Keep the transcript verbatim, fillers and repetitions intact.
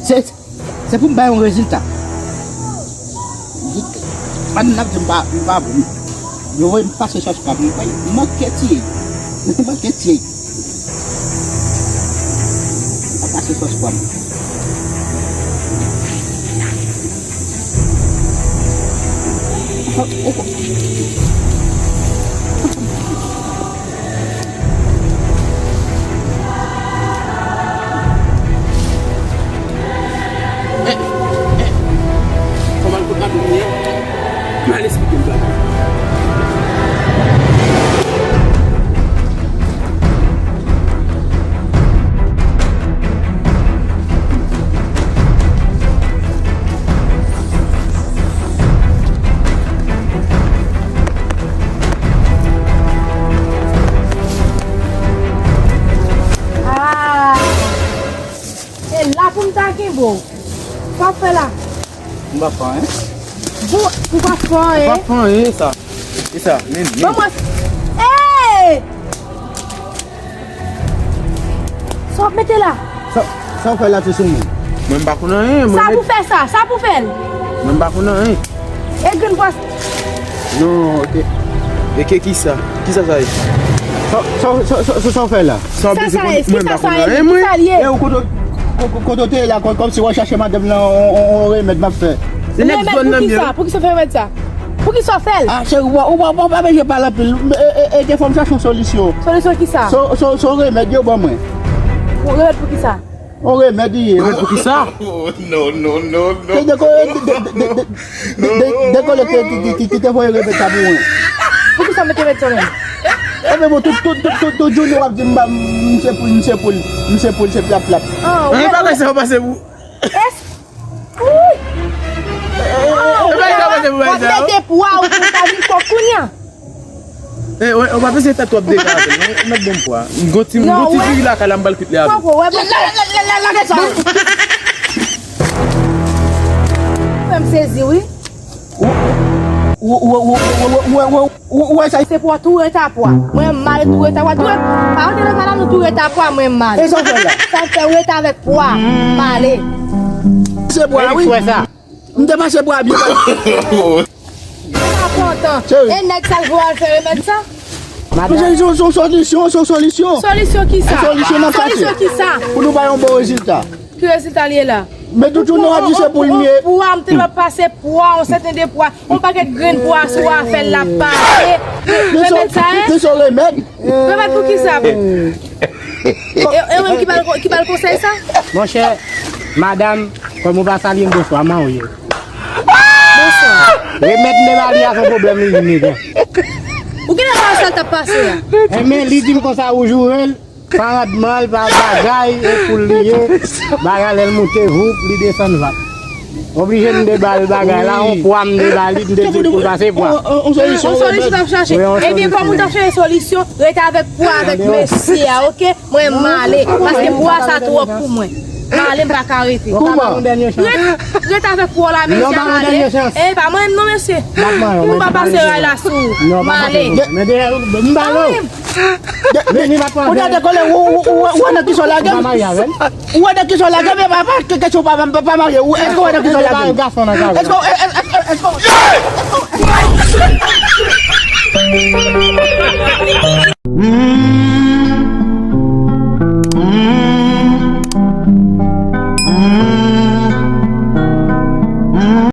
Se, se pou m bay yon rezilta. Pandan n ap di m pa, m pa bon. Yo voye m pase sòs pwa m. M manke tiye. M manke tiye. M pa pase sòs pwa m. Kòman l konn pa konnen? M al esplike m bagay. Ah! E la pou m ta kenbe w. Sa w fè la? M pa fè anyen. Bon, ou pa fè anyen? M pa fè anyen, sa. E sa, men, men. Ban mwen. Hey! Sa w ap mete la? Sa, sa w fè la, ti soumoun? Mwen, m pa konn anyen. Sa pou fè sa, sa pou fè l. Mwen, m pa konn anyen. E grenn pwa. Non, e, e ke kisa? Kisa sa ye? Sa, sa, sa, sa, sa, sa w fè la? Sa w bezwen konn? Mwen, m pa konn anyen, mwen. Kisa l ye? E ou kote, ko-, ko-, kote w te ye la, kò-, kòmsi w al chache madanm nan, on, on, on remèd m ap fè. Remèd pou kisa? Poukisa w fè remèd sa? Poukisa w fè l? Ah, cheri, ou pa, ou pa, ou pa bezwen pale anpil. E, e, e, gen fò m chache yon solisyon. Solisyon kisa? So, so, so remèd yo ban mwen. Yon remèd pou kisa? Yon remèd li ye. Remèd pou kisa? Non, non, non, non. Se dekole, de, de, de, de, de, de, dekole ki, ki, ki, ki te voye remèd sa pou mwen. Poukisa w mete remèd sa menm? Ebyen bon, tout, tout, tout, tout, tout jounen w ap di m, m se poul, m se poul, m se poul, se plap, plap. Ah, ou pa wè sa w pase pou. Es-, Wi! E pa sa pase pou bay sa yo. W ap mete pwa ou pou ta vin kòk kounye a. E, w, w ap eseye fè twòp dega avè l. Ou mèt ban m pwa. M gon ti, m gon ti diri lakay la, m pral kwit li avè l. Poko, wè, bon. Lage sa. Fè m sezi, wi. Ou, ou, ou, ou, ou, ou, ou, ou, Ou, ou wè sa? Se pwa tou rete a pwa. Mwen m male tou rete a pwa. Tou rete, pa rete nan kay la, nou tou rete a pwa, mwen m male. E sa w fè la? Sa m fè rete avèk pwa, m male. Se pwa, wi. M te pase pwa byen. M pa kontan. E nèg sa l voye al fè remèd sa? Madanm. Se yon, se yon solisyon, se yon solisyon. Solisyon kisa? Solisyon n ap chache. Solisyon kisa? Pou nou bay yon bon rezilta. Ki rezilta l ye la? Men tout jounen w ap di se pou l m ye. Pwa, m te dwe pase pwa, yon sèten de pwa, yon pakèt grenn pwa sou afè l la pase. Remèd sa, en? Remèd pou kisa? E, e ou menm ki ba l, ki ba l konsèy sa? Monchè, madanm, kòm ou pa salye m, bonswa, kòman w ye? Bonswa. Remèd m te ba li a, se yon pwoblèm li vin regle. Ou genlè pa wè sa l t ap pase a. Enben, li di m konsa ou joure l. Pa randman l, pa bagay, e poul li ye. Bagay lè l moute, voup, li desann vap. Oblije m te ba l bagay la, yon pwa m te ba li, m te di pou l pase pwa. On, on, on solisyon, on solisyon w ap chache. Wi, on solisyon. Ebyen, kòm ou t ap chache solisyon, rete avèk pwa avèk mesye a, oke? Mwen m ale, paske pwa sa twòp pou mwen. M ale, m pa ka rete. Kouman? Ret, ret avèk pwa w la, mesye a ale. E pa mwen non, mesye. Pou m pa pase ray la sou ou. M ale. Men de, m ba l. Vini, pa pran. Ou ta dekole, ou, ou, ou, ou wè nan kisa w lage m? Ou wè nan kisa w lage m, e pa, pa, ke, kesyon pa, pa, pa marye. Ou, èske ou wè nan kisa w lage m? Èske, èske, èske, èske,